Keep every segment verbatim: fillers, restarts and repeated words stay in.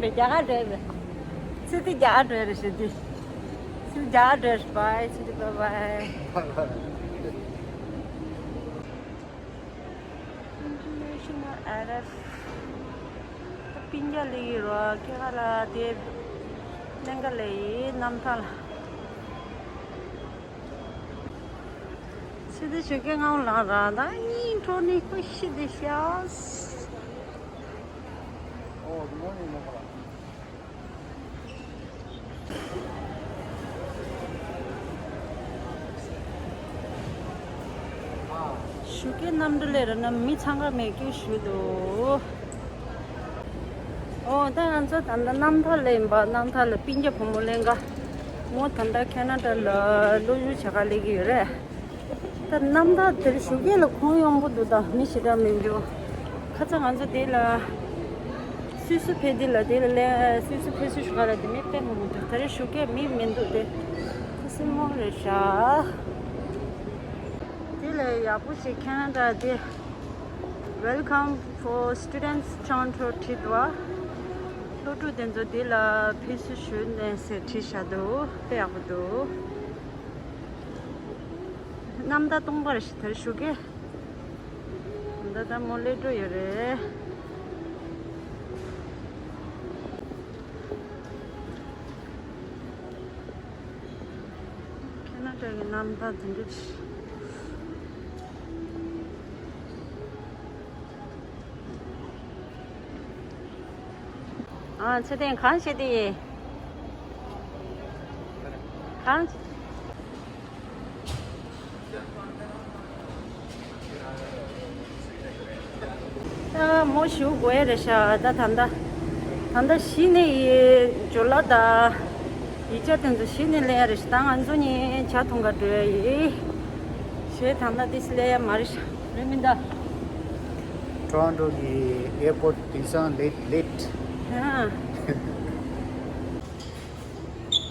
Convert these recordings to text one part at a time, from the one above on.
རྒྱ་གར་འགྲོ་ཡི་མེད། ཚེ་འདི་རྒྱ་གར་འགྲོ་ཡི་རེད་ཞུ་དུས། ཚེ་འདི་རྒྱ་གར་འགྲོ་ཡི་རེད། བྷའི། ཚེ་འདི་བྷའི་བྷའི། International Airport. སྤུན་ཀྱག་ལི་ཡི་རོ་ཁྱེད་ཁ་ལ་དེ་གླིང་ག་ལི་ཡི་གནམ་ཐང་ལ། ཚེ་འདི་ཞུ་གི་ངའང་ལངས་ར་ད་གཉིད་ཁྲོ་ནི་ཁོ་ཤི་དེ་ཤ། Oh, good morning, Mokola. ཞུ་སྐད་གནམ་གྲུ་ལས་ར་ན་མི་འཚང་ཁ་མེད་སྐྱོ་ཞུ་འདུག་ཨོ་ད་ང་ཚོ་ད་ལྟ་གནམ་ཐང་ལ་ཡིན་པ། གནམ་ཐང་ལ་སྤུན་ཀྱག་བུ་མོ་གླིང་ག་མོ་ད་ལྟ་ཁེ་ན་ཌ་ལ་སློབ་སྦྱོང་བྱེད་ག་སླེབས་ཀྱི་ཡོད་རེད། ད་གནམ་ཐང་དེར་ཞུ་སྐད་ལ་ཁོང་ཡོང་པོ་འདུག་ད་མི་ཞེ་དྲག་མི་འགྲོ། ཁ་ཚ་ང་ཚོ་དེ་ལ་སུད་སི་ཕེ་དེ་ལ་དེ་ལ་ལས་སུད་སི་ཕེ་སུད་ཞུ་ག་ལ་དེ་མི་དཔེ་མི་འདུག་ད་རེས་ཞུ་སྐད་མི་མི་འདུག་དེ་ཁ་སེ་མོ་རེད་ཤག་དེ་ལས་ཡག་པོ་ཞིག་ཁེ་ན་ཌ་དེ། Welcome for students Toronto བྲིས་འདུག་བ། སློབ་ཕྲུག་དེ་ཚོ་དེ་ལ་ཕེབས་བསུ་ཞུ་ནས་ཟེར་བྲིས་བཞག་འདུག་དཔེ་ཡག་པོ་འདུག་གནམ་ཟླ་སྟོང་པར་ཞིག་དེར་ཞུ་གི་ད་ལྟ་མོ་སླེབས་འགྲོ་ཡོད་རེད། ཁེ་ན་ཌ་གི་གནམ་ཐང་དེ་འདྲ་ཞིག་ཨ་ཚེ་བརྟན་གང་བྱེད་དེ་ཡིན། གང་། ད་མོ་ཞུ་དགོས་ཡ་རེད་ཤག་ད་ད་ལྟ་ད་ལྟ་གཞི་ནས་ཡི་ཇོ་ལ་ད་ཡིག་ཆ་དེ་ཚོ་གཞི་ནས་ལེན་ཡ་རེད་ཤག་ད་ང་ཚོ་གཉིས་ཇ་འཐུང་ག་འགྲོ་ཡ་ཡིན། ཞེས་ད་ལྟ་དེ་སི་ལེན་ཡ་མ་རེད་ཤག་རེད་མི་འདུག Toronto གི་airport དེང་སང་late late ཨ།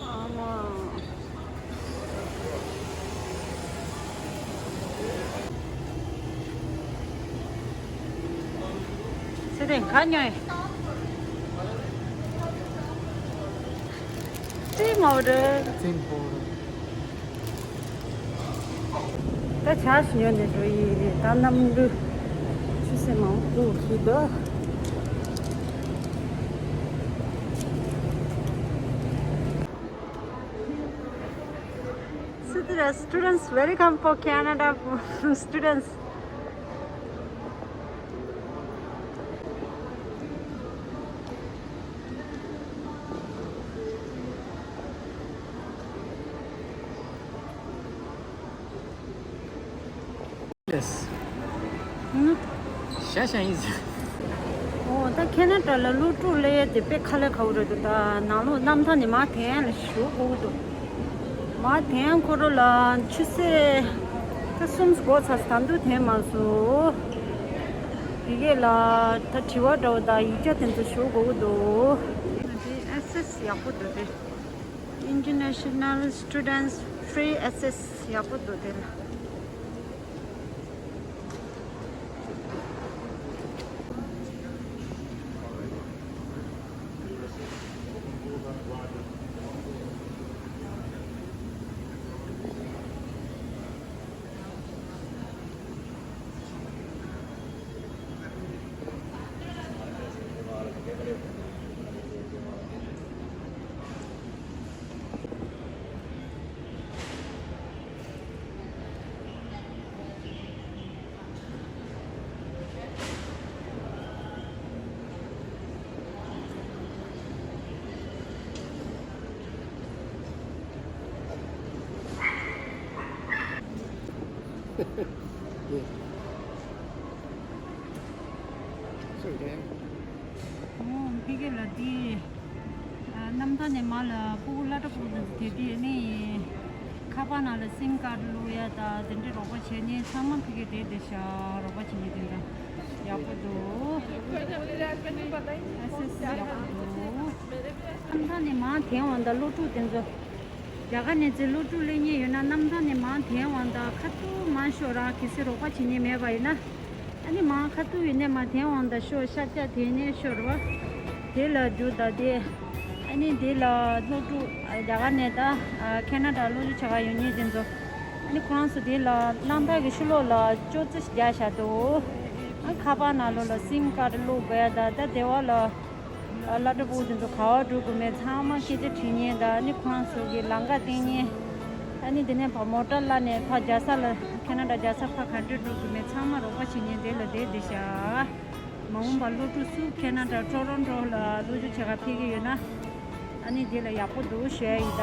ཨ་མ། ཚེ་བརྟན་ག་ཉོས། ཙི་མོ་རེད། ཙི་མོ་རེད། ད་ཇ་ཞིག་ཉོས་ནས་འགྲོ་ཡི་རེད། ད་གནམ་གྲུ་ཆུ་ཚོད་མང་པོ་འདུག་གི་འདུག Students, students, welcome for Canada students. Yes. ཧུམ། ཤ་ཤ་ཡིན་ཟེར། ཨོ་ད་ཁེ་ན་ཌ་ལ་སློབ་ཕྲུག་སླེབས་ཡས་དེ་དཔེ་ཁ་ལས་ཁག་པོ་རེད་འདུག་ད་ནང་ལོགས་གནམ་ཐང་ནས་མར་ཐོན་ཡས་ལ་ཞུ་དགོས་ཀྱི་འདུག་མར་ཐོན་ཁོ་རང་ལ་ཆུ་ཚོད་ད་གསུམ་འགོར་ཚར། ད་དུང་ཐོན་མ་སོང་། དེ་གས་ལ་ད་དྲི་བ་འདྲ་བོ་དང་ཡིག་ཆ་དེ་ཚོ་ཞུ་དགོས་ཀྱི་འདུག་དེ་access ཡག་པོ་འདུག་དེ། International Students Free Access ཡག་པོ་འདུག་དེ་ལ། ཨོ་ཕ་གི་ལ་དེ། གནམ་ཐང་ནས་མར་ལ་སྤུ་གུ་སློབ་གྲྭ་སྤུ་གུ་དེ་དེ་ནི་ཁ་པར་ནང་ལ་སིམ་ཀར་བླུག་ཡ་ད་དེ་འདྲའི་རོགས་པ་བྱེད་ནི་ཚང་མ་ཕ་གི་དེ་དེ་ཤ་རོགས་པ་བྱེད་ནི་དེ་འདྲ་ཡག་པོ་འདུག་ཨ་སི་སི་ཡག་པོ་འདུག་གནམ་ཐང་ནས་མར་ཐོན་འོང་ད་སློབ་ཕྲུག་དེ་ཚོ་རྒྱ་གར་ནས་ཚེ་སློབ་ཕྲུག་སླེབས་མཁན་ཡོད་ན་གནམ་ཐང་ནས་མར་ཐོན་འོང་ད་ཁ་ཐུག་མར་ཤོག་ར། གལ་སྲིད་རོགས་པ་བྱེད་མཁན་མེད་པ་ཡིན་ན། ཨ་ནི་མར་ཁ་ཐུག་ཡིན་ནས་མར་ཐོན་འོང་ད་ཤོག་ཤར་རྒྱག་དེ་ནས་ཤོག་ར་བ། དེ་ལ་རྒྱུ་ད་དེ། ཨ་ནི་དེ་ལ་སློབ་ཕྲུག་རྒྱ་གར་ནས་ད་ཁེ་ན་ཌ་སློབ་སྦྱོང་བྱེད་ག་ཡོང་མཁན་དེ་ཚོ། ཨ་ནི་ཁོ་རང་ཚོ་དེ་ལ་གླང་དར་གྱི་ཕྱི་ལོགས་ལ་ཅོག་ཙེ་ཞིག་རྒྱག་བཞག་འདུག་ཨ་ཁ་པར་ནང་ལོགས་ལ་སིམ་ཀར་བླུག་དགོས་ཡ་ད་ད་དེ་བ་ལ། སློབ་གྲྭ་ཕྲུ་གུ་དེ་ཚོ་ག་པར་འགྲོ་དགོས་མེད་ཚང་མ་སྐད་ཆ་དྲི་མཁན་ད་ནི་ཁོ་རང་ཚོ་གི་ལམ་ཁ་བསྟན་མཁན། ཨ་ནི་དེ་ནས་ཕར་མོ་ཊ་གླ་ནས་ཕར་རྒྱལ་ས་ལ་ཁེ་ན་ཌ་རྒྱལ་ས་ཕར་ག་འདྲ་འགྲོ་དགོས་མེད་ཚང་མ་རོགས་པ་བྱེད་མཁན་དེ་ལ་བསྡད་བསྡད་ཤག་མ་འོངས་པར་སློབ་ཕྲུག་སུ་ཁེ་ན་ཌ་ཊོ་རོན་ཊོ་ལ་སློབ་སྦྱོང་བྱེད་ག་ཕེབས་ཀྱི་ཡོད་ན། ཨ་ནི་དེ་ལ་ཡག་པོ་འདུག་ཞུ་ཡ་ཡིན་ད།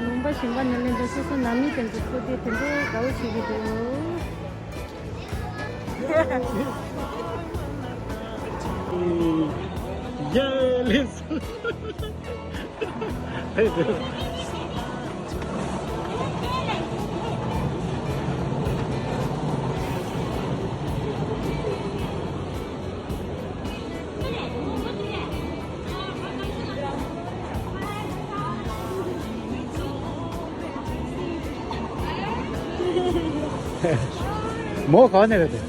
ལུང་པ་གཞན་པ་ནས་སླེབས་པའི་སོ་སོ་ནང་མི་དེ་ཚོ་ཚོ་དེ་དེ་འདྲའི་དགའ་བོ་བྱེད་ཀྱི་འདུག་ཡ་ལེས། མོ་ག་ནས་རེད་དེ།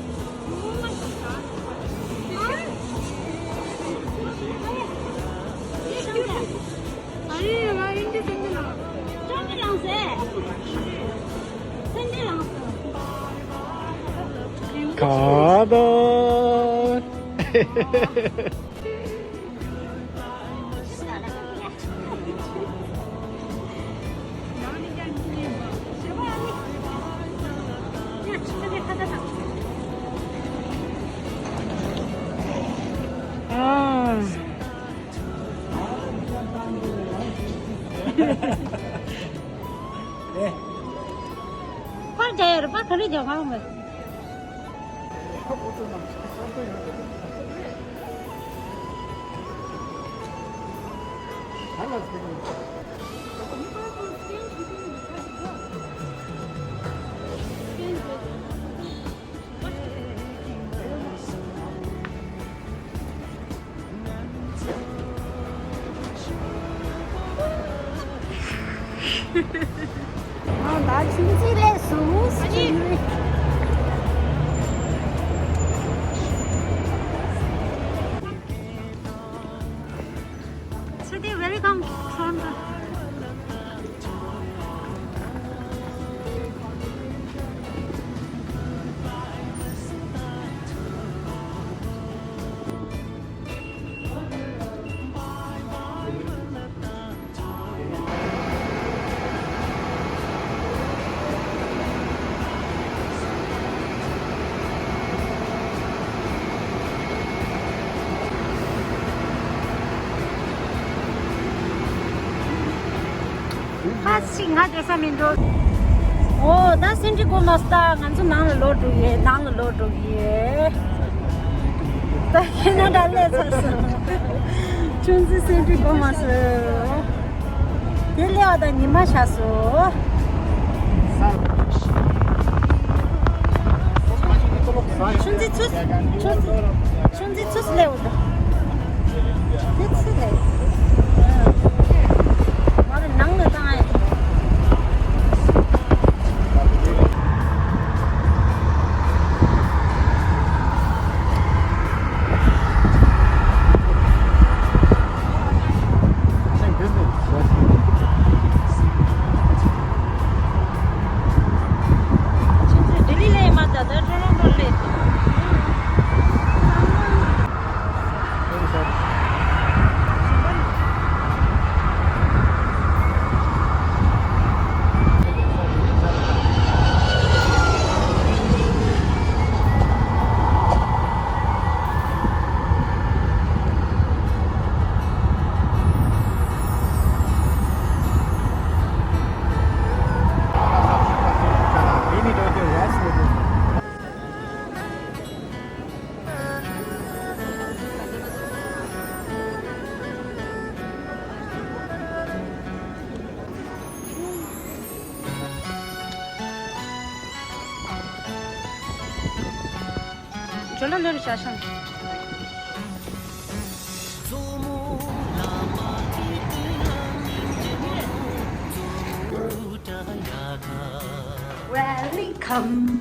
ག་ད། ཨ། ཨེ། པར་རྒྱག་ཡ་རེད། པར་ག་རེ་རྒྱག་ག་མེད། ཨ་ད་ཆུང་ཆུང་ལས་སུ་སུ་ཆུང་ཆུང་། ཚེ་བརྟན་welcome to Toronto. ཁ་ཅིག་ང་སྡོད་ས་མི་འདུག་ཨོ་ད་སེན་ཊི་གོ་མ་སི་ད་ང་ཚོ་ནང་ལ་ལོག་འགྲོ་གི་ཡོད། ནང་ལ་ལོག་འགྲོ་གི་ཡོད། ད་ཁེ་ན་ཌ་སླེབས་ཚར་སོང་། ཆུང་ཆུང་སེན་ཊི་གོ་མ་སི། དེ་སླེབས་པ་དང་ཉི་མ་ཤར་སོང་། ཆུང་ཆུང་ཚུ། ཆུང་ཆུང་། ཆུང་ཆུང་ཚུ་སླེབས་འོ་ད། དེ་ཚུ་ལས། ང་རང་ནང་ལ་བཏང་ཨེ། ཁྱེད་ཚོས་ལྡི་ལི་ལས་མ་ད་ད་ཊོ་རོན་ཊོ་ལས། ཇོ་ལ་ལེ་རུ་ཤ་ཤང་། Welcome. welcome.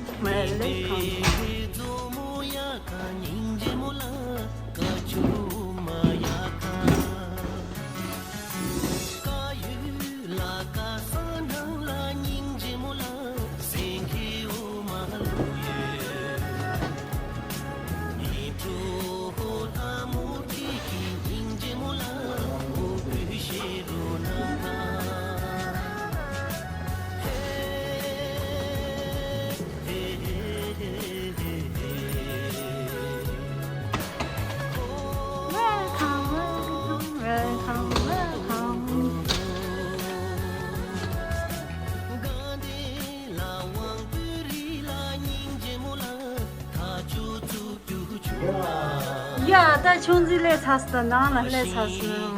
Welcome, welcome, welcome, welcome. ཡ། ད་ཆུང་འཛིན་སླེབས་ཚར་སོང་། ད་ནང་ལ་སླེབས་ཚར་སོང་།